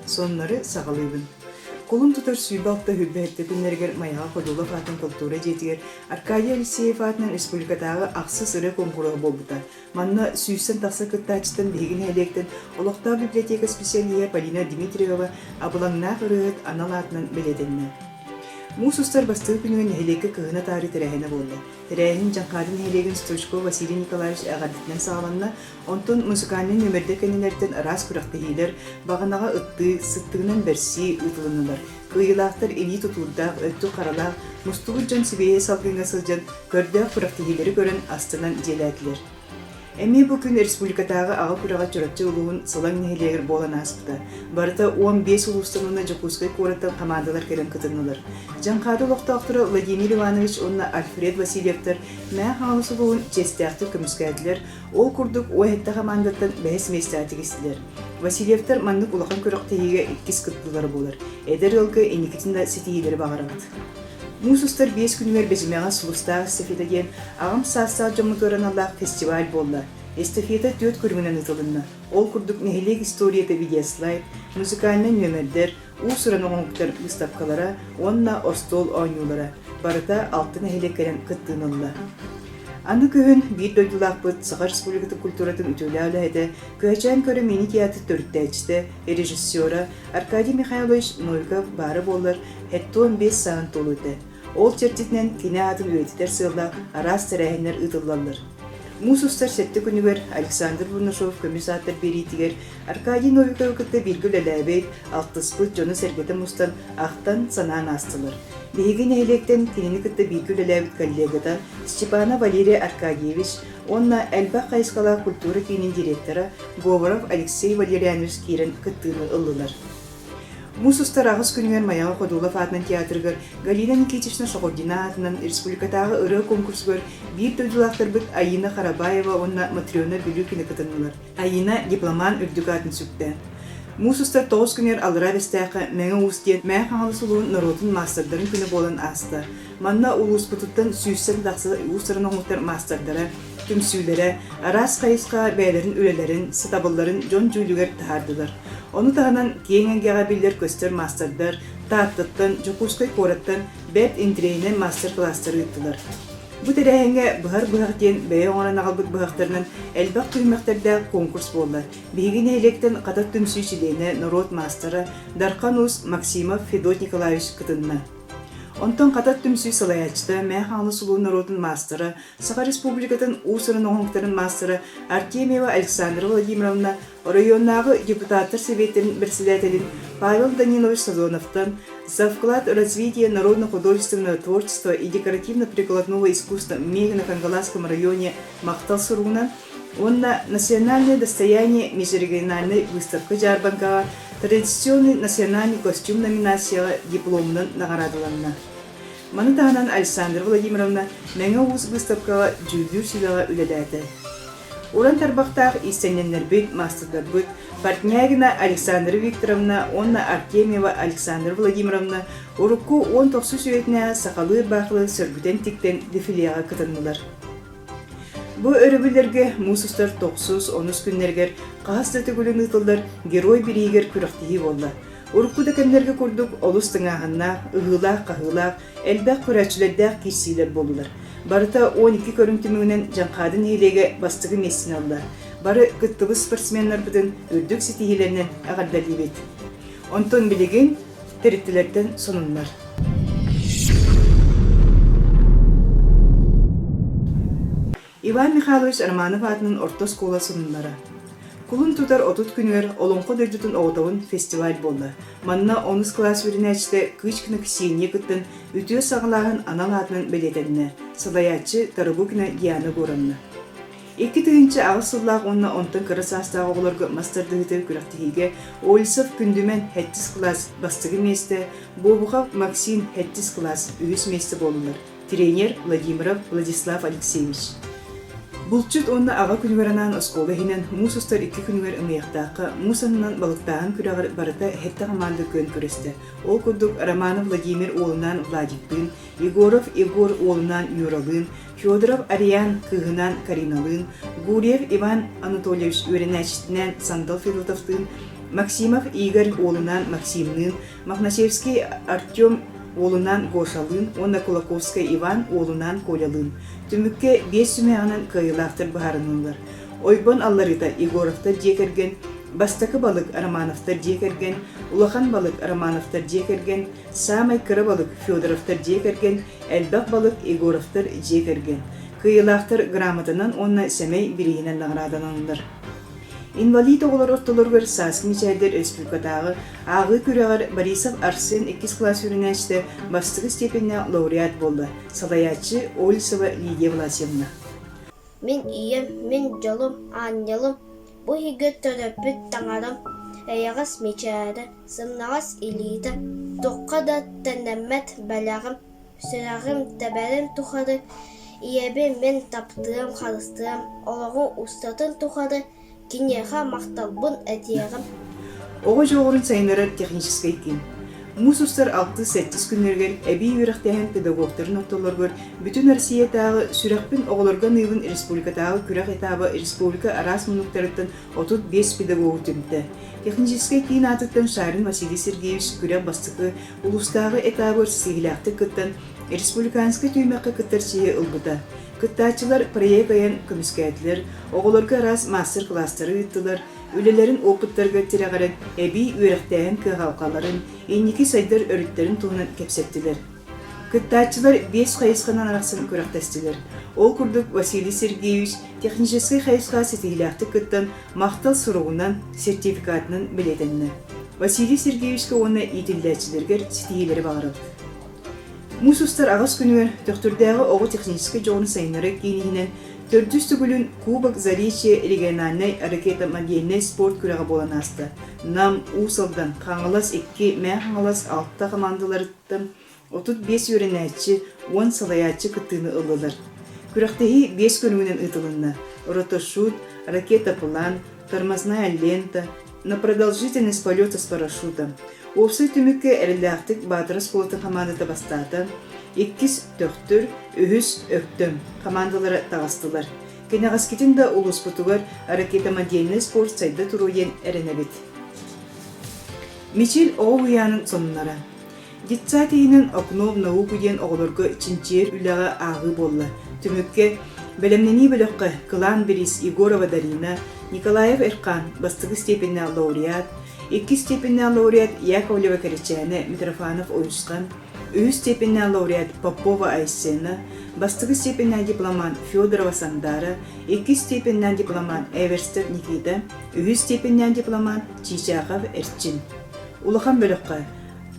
Соннору саҕалыыбын. Кулун тутар 26 27 күннэригэр Майаҕа Ходулов аатын култуура дьиэтигэр Аркадий Алексеев аатынан республикатааҕы ахсыс ырыа куонкуруһа буолбута. Манна сүүстэн тахса кыттааччыттан биһиги нэһилиэктэн олохтоох библиотека специалиһа Полина Дмитриева абылаҥнаах ырыаһыт анал аатынан бэлиэтэннэ. Муус устар бастакы күнүгэр нэһилиэккэ кыһын атаарыы тэрээһинэ буолла. Тэрээһин Дьаҥхаады нэһилиэгин Стручков Василий Николаевич эҕэрдэтинэн саҕаланна, онтон музыкальнай нүөмэрдэр кэннилэриттэн араас күрэхтэһиилэр, баҕанаҕа ыттыы, сыттыгынан бэрсии ыытылыннылар. Кыайыылаахтар илии тутуурдаах, өттүк харалаах, мустубут дьон сибиэһэй салгыҥҥа сылдьан, көрдөөх күрэхтэһиилэри көрөн астынан дьиэлээтилэр. Эмиэ бу күн республикатааҕы аҕа күрэҕэ Чурапчы улууһун Сылаҥ нэһилиэгэр буолан ааспыта. Барыта 15 улуустан уонна Дьокуускай куораттан хамаандалар кэлэн кытыннылар. Дьаҥхаады олохтоохторо Владимир Иванович уонна Альфред Васильевтар Мэҥэ Хаҥалас улууһун чиэстээхтик көмүскээтилэр, ол курдук уоһэтте хамаандаттан бэһис миэстэҕэ тигистилэр. Васильевтар маннык улахан күрэхтэһиигэ иккис кыттыылара буолар. Эдэр ыалга инникитин да ситиһиилэри баҕарабыт. Муус устар биэс күнүгэр Бэдьимэҕэ Сулустаах эстафета диэн аҕам саастаах дьоммутугар аналлаах фестиваль буолла. Эстафета түөрт көрүҥүнэн ыытылынна. Ол курдук нэһилиэк историята видеослайд, музыкальнай нүөмэрдэр, уус-уран оҥоһуктар быыстапкалара уонна остуол оонньуулара. Барыта алта нэһилиэк кэлэн кыттыыны ылла. Аны күһүн биир дойдулаахпыт Саха Республикатын культуратын үтүөлээх үлэһитэ, Көөчөөн көрө мини-театр төрүттээччитэ, режиссера Аркадий Михайлович Новиков баара буоллар, 75 сааһын туолуо этэ. Ол чэрчитинэн кини аатын үйэтитэр сыаллаах араас тэрээһиннэр ыытыллаллар. Муус устар сэттэ күнүгэр Александр Бурнашов көмүс ааттар биэриитигэр Аркадий Новиковы кытта бииргэ үлэлээбит, алтыспыт дьоно-сэргэтэ мустан ахтан-санаан аастылар. Биһиги нэһилиэктэн кинини кытта бииргэ үлэлээбит коллегата Степана Валерий Аркадьевич уонна элбэх хайысхалаах культура киинин директора Говоров Алексей Валерьянович киирэн кыттыыны ыллылар. Муус устар аҕыс күнүгэр Майаҕа Ходулов аатынан театрыгар Галина Никитична Шохордина аатынан республикатааҕы ырыа конкурсугар биир дойдулаахтарбыт Айина Харабаева уонна Матрена Билюкина кытыннылар. Айина дипломант үрдүк аатын сүктэ. Муус устар тоҕус күнүгэр Аллараа Бэстээххэ Мэҥэ Уус диэн Мэҥэ Хаҥалас улууһун норуотун маастардарын күнэ буолан ааста. Манна улууспутуттан сүүстэн тахса уус-уран оҥоһуктар маастардара, түмсүүлэрэ араас хайысхаҕа бэйэлэрин үлэлэрин, сатабылларын дьон дьүүлүгэр таһаардылар. Ону таһынан киэҥ эйгэҕэ биллэр-көстөр маастардар Тааттаттан, Дьокуускай куораттан бэрт интэриэһинэй маастар-кылаастары ыыттылар. Бу тэрээһиҥҥэ Быһар быһах диэн бэйэ оҥорон аҕалбыт быһахтарынан элбэх түһүмэхтэрдээх конкурс буолла. Биһиги нэһилиэктэн Хатар түмсүү чилиэнэ, норуот маастара Дархан Уус Максимов Федот Николаевич кытынна. Онтон Хатар түмсүү салайааччыта, Мэҥэ Хаҥалас улууһун норуотун маастара, Саха Республикатын уус-уран оҥоһуктарын маастара Артемьева Александра Владимировна оройуоннааҕы депутаттар сэбиэттэрин председателин Павел Данилович Сазоновтан «За вклад в развитие народно-художественного творчества и декоративно-прикладного искусства в Мегино-Кангаласском районе» махтал суругунан уонна «Национальное достояние» межрегиональнай выставка-дьаарбаҥкаҕа «Традиционный национальный костюм» номинацияҕа дипломунан наҕараадаланна. Маны таһынан Александра Владимировна Мэҥэ Уус быыстапкаҕа дьүүллүүр сүбэҕэ үлэлээтэ. Уран тарбахтаах иистэнньэннэрбит, маастардарбыт Портнягина Александра Викторовна уонна Артемьева Александра Владимировна урукку уон тохсус үйэтинээҕи сахалыы ырбаахылары сөргүтэн тиктэн дефилеҕэ кытыннылар. Бу өрөбүллэргэ муус устар тохсус, онус күннэригэр хаһыс да төгүлүн ыытыллар Герой бирииһигэр күрэхтэһии буолла. Урукку да кэмнэргэ курдук олус тыҥааһыннаах, ыһыылаах-хаһыылаах, элбэх көрөөччүлэрдээх киирсиилэр буоллулар. Барыта 12 көрүҥ түмүгүнэн Дьаҥхаады нэһилиэгэ бастакы миэстэни ылла. Бары кыттыбыт спортсменнарбытын үрдүк ситиһиилэринэн эҕэрдэлиибит. Онтон билигин тэрилтэлэртэн сонуннар. Иван Михайлович Романов аатынан орто оскуола сонуннара. Кулун тутар 30 күнүгэр Олоҥхо дойдутун оҕотобун фестиваль буолла. Манна онус кылаас үөрэнээччитэ Кычкина Ксения кыттан үтүө саҕалааһын анал аатынан бэлиэтэннэ. Салайааччы Тарабукина Диана Горовна. 2008 сыллаах уонна онтон кыра саастаах оҕолорго мас тардыһыытыгар күрэхтэһиигэ Ольсов Күндүмэн сэттис кылаас бастакы миэстэ, Бобухов Максим сэттис кылаас үһүс миэстэ буоллулар. Тренер Владимиров Владислав Алексеевич. Булчут уонна аҕа күнүгэр анаан оскуола иһинэн муус устар икки күнүгэр Ымыйахтаахха муус аннынан балыктааһын күрэҕэр барыта сэттэ хамаанда күөн көрүстэ. Ол курдук Романов Владимир уолунаан Владиктыын, Егоров Егор уолунаан Юралыын, Федоров Ариан кыыһынаан Кариналыын, Гурьев Иван Анатольевич үөрэнээччитинээн Сандал Федотовтыын, Максимов Игорь уолунаан Максимныын, Мохначевский Артем уолунаан Гошалыын уонна Кулаковскай Иван уолунаан Колялыын. Түмүккэ биэс түмэҕинэн кыайыылаахтар быһаарыннылар. Ойбон алларыыта Егоровтар дьиэ кэргэн, Бастакы балык Романовтар дьиэ кэргэн, Улахан балык Романовтар дьиэ кэргэн, Саамай кыра балык Федоровтар дьиэ кэргэн, Элбэх балык Егоровтар дьиэ кэргэн. Кыайыылаахтар грамотанан уонна сэмэй бирииһинэн наҕараадаланаллар. Инвалид оҕолор ортолоругар сааскы мичээрдэр республикатааҕы ааҕыы күрэҕэр Борисов Арсен иккис кылаас үөрэнээччитэ бастакы степеннээх лауреат буолла, салайааччы Ольсова Лидия Власьевна. Мин ийэм, мин дьолум, аанньалым, бу иһигэр төрөппүт таҥарам, эйэҕэс мичээрэ, сымнаҕас илиитэ, туохха да тэннэммэт бэлэҕим, Сүрэҕим тэбэрин тухары ийэбин мин таптыам, харыстыам, олоҕум устатын тухары киниэхэ махталбын этиэҕим. Оҕо дьоҕурун сайыннарар техническэй киин. Муус устар алтыс-сэттис күннэригэр эбии үөрэхтээһин педагогтарын ортолоругар Бүтүн Россиятааҕы Сүрэхпин оҕолорго аныыбын республикатааҕы күрэх этаба республика араас муннуктарыттан 35 педагогу түмтэ. Техническэй киин аатыттан Шарин Василий Сергеевич күрэх бастакы улуустааҕы этабыгар ситиһиилээхтик кыттан, республиканскай түһүмэххэ кыттар чиэһи ылбыта. Кыттааччылар проект айан көмүскээтилэр, оҕолорго араас маастар-кылаастары ыыттылар, үлэлэрин опыттарыгар тирэҕирэн эбии үөрэхтээһин кыһалҕаларын, инники сайдар өрүттэрин туһунан кэпсэттилэр. Кыттааччылар биэс хайысханан арахсан күрэхтэстилэр. Ол курдук Василий Сергеевич техническэй хайысхаҕа ситиһиилээхтик кыттан махтал суругунан, сертификатынан бэлиэтэннэ. Василий Сергеевичка уонна иитиллээччилэригэр ситиһиилэри баҕарабыт. Муус устар аҕыс күнүгэр Төхтүрдээҕи оҕо техническэй дьоҕурун сайыннарар киин иһинэн төрдүс төгүлүн Кубок Заречья региональнай ракетомодельнай спорт күрэҕэ буолан ааста. Нам, Уус Алдан, Хаҥалас икки, Мэҥэ Хаҥалас алта хамаандаларыттан 35 үөрэнээччи, уон салайааччы кыттыыны ыллылар. Күрэхтэһии биэс көрүҥүнэн ыытылынна: ротошут, ракета-план, тормозная лента, на продолжительность полета с парашютом. Уопсай түмүккэ эрэллээхтик Баатара оскуолатын хамаандата бастаата, иккис Төхтүр, үһүс Өктөм хамаандалара таҕыстылар. Кэнэҕэскитин да улууспутугар ракетомодельнай спорт сайда туруо диэн эрэнэбит. Мичил оҕо уһуйаанын сонуннара. Детсад иһинэн «Окно в науку» диэн оҕолорго чинчийэр үлэҕэ ааҕыы буолла. Түмүккэ бэлэмнэнии бөлөххө кылаан бириис Егорова Дарина, Николаев Эрхан бастакы степеннээх лауреат, иккис степеннээх лауреат Яковлева Кэрэчээнэ, Митрофанов Уйусхан, үһүс степеннээх лауреат Попова Айсена, бастакы степеннээх дипломант Федорова Сандара, иккис степеннээх дипломант Эверстов Никита, үһүс степеннээх дипломант Чичахов Эрчин. Улахан бөлөххө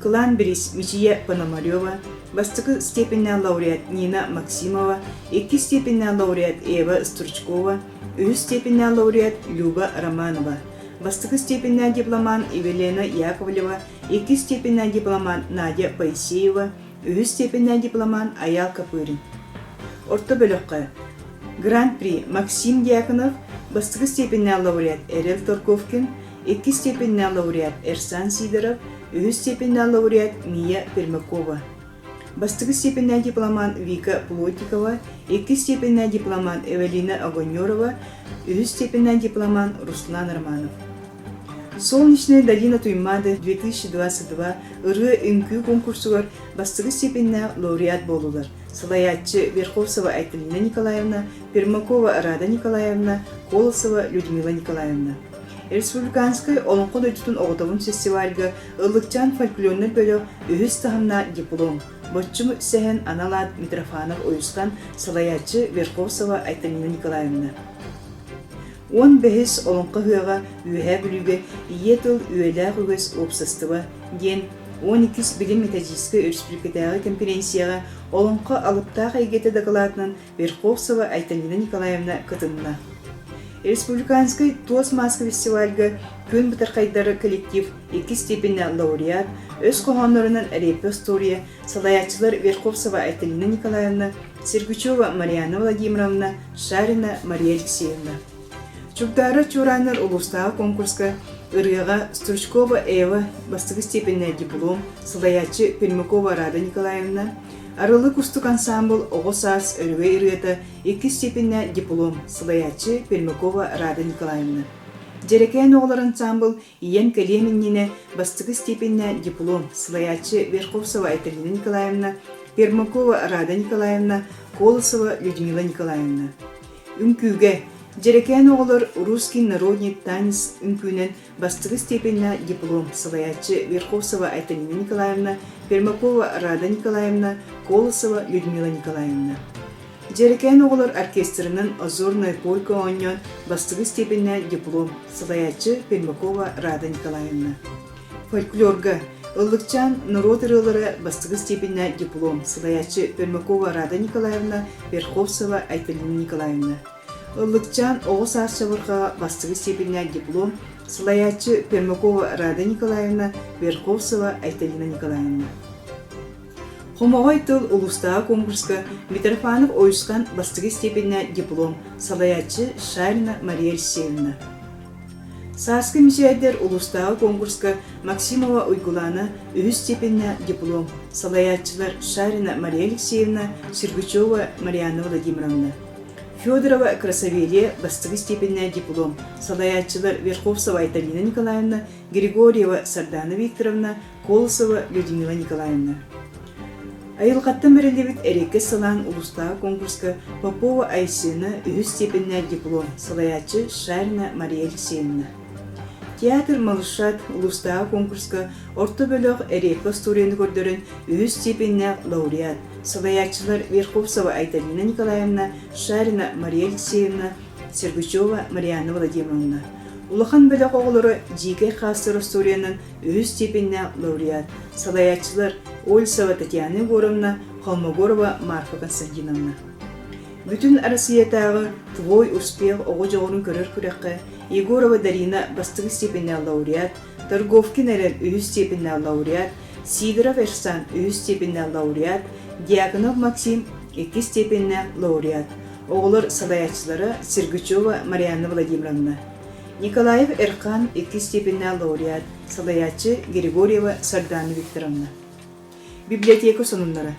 Кылаан бириис Мичийэ Пономарева, бастакы степеннээх лауреат Нина Максимова, иккис степеннээх лауреат Ева Стручкова, үһүс степеннээх лауреат Люба Романова, бастакы степеннээх дипломант Евелена Яковлева, иккис степеннээх дипломант Надя Поисеева, үһүс степеннээх дипломант Айаал Копырин. Орто бөлөххө Гран-при Максим Дьяконов, бастакы степеннээх лауреат Эрэл Торговкин, иккис степеннээх лауреат Эрсан Сидоров, үһүс степеннээх лауреат Мия Пермякова. Бастакы степеннээх дипломант Вика Плотникова, иккис степеннээх дипломант Эвелина Огонерова, үһүс степеннээх дипломант Руслан Романов. Солнечная долина Туймаады 2022 ырыа-үҥкүү конкурсугар бастакы степеннээх лауреат буоллулар. Салайааччы Верховцева Айталина Николаевна, Пермакова Рада Николаевна, Колосова Людмила Николаевна. Республиканскай Олоҥхо дойдутун оҕотобун фестивальга Ыллыкчаан фольклорнай бөлөх үһүс таһымнаах диплом, Боччум сэһэн анал аат Митрофанов Уйусхан, салайааччы Верховцева Айталина Николаевна. Уон бэһис Олоҥхо ыһыаҕа Үөһээ Бүлүүгэ Ийэ тыл үйэлээх үгэс уопсастыба диэн уон иккис билим методическай өрөспүүбүлүкэтээҕи конференцияҕа Олоҥхо алыптаах эйгэтэ дакылаатынан Верховцева Айталина Николаевна кытынна. Республиканскай туос мааска фестивальга Күн бытархайдары коллектив иккис степеннээх лауреат, өс хоһооннорунан Реппи остуоруйа, салайааччылар Верховцева Айталина Николаевна, Сергучева Марианна Владимировна, Шарина Мария Алексеевна. Чугдаара чуорааннар улуустааҕы конкурска ырыаҕа Стручкова Эва бастакы степеннээх диплом, салайааччы Пермякова Рада Николаевна, Арылы кустук ансаамбыл Оҕо саас өрөгөй ырыата иккис степеннээх диплом, салайааччы Пермякова Рада Николаевна. Дьэрэкээн оҕолор ансаамбыл Ийэм кэлиэм иннинэ бастакы степеннээх диплом салайааччы Верховцева Айталина Николаевна, Пермакова Рада Николаевна, Колосова Людмила Николаевна. Үҥкүүгэ Дьэрэкээн оҕолор русский народный танец үҥкүүнэн бастакы степеннээх диплом салайааччы Верховцева Айталина Николаевна, Пермакова Рада Николаевна, Колосова Людмила Николаевна. Дьэрэкээн оҕолор оркестрынан Озорная полька оонньоон бастакы степеннээх диплом салайааччы Пермакова Рада Николаевна. Фольклорга Ыллыкчаан норуот ырыалара бастакы степеннээх диплом салайааччы Пермакова Рада Николаевна, Верховцева Айталина Николаевна. Ыллыкчаан оҕо саас чабырҕаҕа бастакы степеннээх диплом салайааччы Пермакова Рада Николаевна, Верховцева Айталина Николаевна. Хомоҕой тыл улуустааҕы конкурска Митрофанов Ойусхан бастакы степеннээх диплом салайааччы Шарина Мария Алексеевна. Сааскы мичээрдэр улуустааҕы конкурска Максимова Уйгулаана үһүс степеннээх диплом салайааччылар Шарина Мария Алексеевна, Сергучева Марианна Владимировна. Федорова Красавелия бастакы степеннээх диплом салайааччылар Верховцева Айталина Николаевна, Григорьева Сардана Викторовна, Колосова Людмила Николаевна. Айылҕаттан бэриллибит эриэккэс салаан улуустааҕы конкурска Попова Айсена үһүс степеннээх диплом, салайааччы Шарина Мария Алексеевна. Театр «Малышат» улуустааҕы конкурска орто бөлөх эриэккэ остуоруйаны көрдөрөн үһүс степеннээх лауреат, салайааччылар Верховцева Айталина Николаевна, Шарина Мария Алексеевна, Сергучева Марианна Владимировна. Улахан бөлөх оҕолоро дьиикэй хаастар остуоруйанан үһүс степеннээх лауреат, салайааччылар Ольсова Татьяна Егоровна, Холмогорова Марфа Константиновна. Бүтүн Арассыыйатааҕы «Твой успех» оҕо дьоҕурун көрөр күрэххэ Егорова Дарина бастакы степеннээх лауреат, Торговкин Эрэл үһүс степеннээх лауреат, Сидоров Эрсан үһүс степеннээх лауреат, Дьяконов Максим иккис степеннээх лауреат, оҕолор салайааччылара Сергучева Марианна Владимировна. Николаев Эрхан иккис степеннээх лауреат, салайааччы Григорьева Сардана Викторовна. Библиотека сонуннара.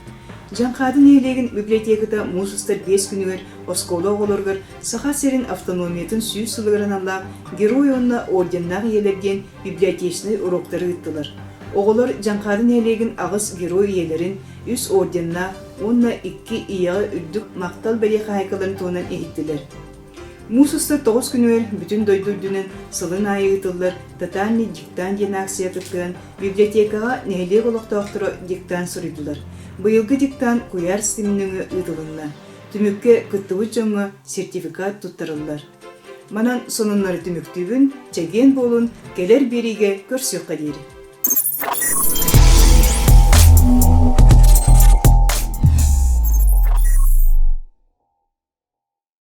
Дьаҥхаады нэһилиэгин библиотеката муус устар биэс күнүгэр оскуола оҕолоругар Саха сирин автономиятын 100 сылыгар аналлаах Герой уонна орденнаах ийэлэр диэн библиотечнай уроктары ыыттылар. Оҕолор Дьаҥхаады нэһилиэгин аҕыс герой ийэлэрин, үс орденнаах уонна икки ийэҕэ үрдүк махтал бэлиэ хаһаайкаларын туһунан иһиттилэр. Муус устар тоҕус күнүгэр бүтүн дойду үрдүнэн сылын аайы ыытыллар «Тотальный диктант» диэн акция кыттыһан библиотекаҕа нэһилиэк олохтоохторо диктант суруйдулар. Быйылгы диктант куйаар ситимин нөҥүө ыытылынна. Түмүккэ кыттыбыт дьоҥҥо сертификат туттарыллар. Манан сонуннары түмүктүүбүн, чэгиэн буолун, кэлэр биэриигэ көрсүөххэ диэри.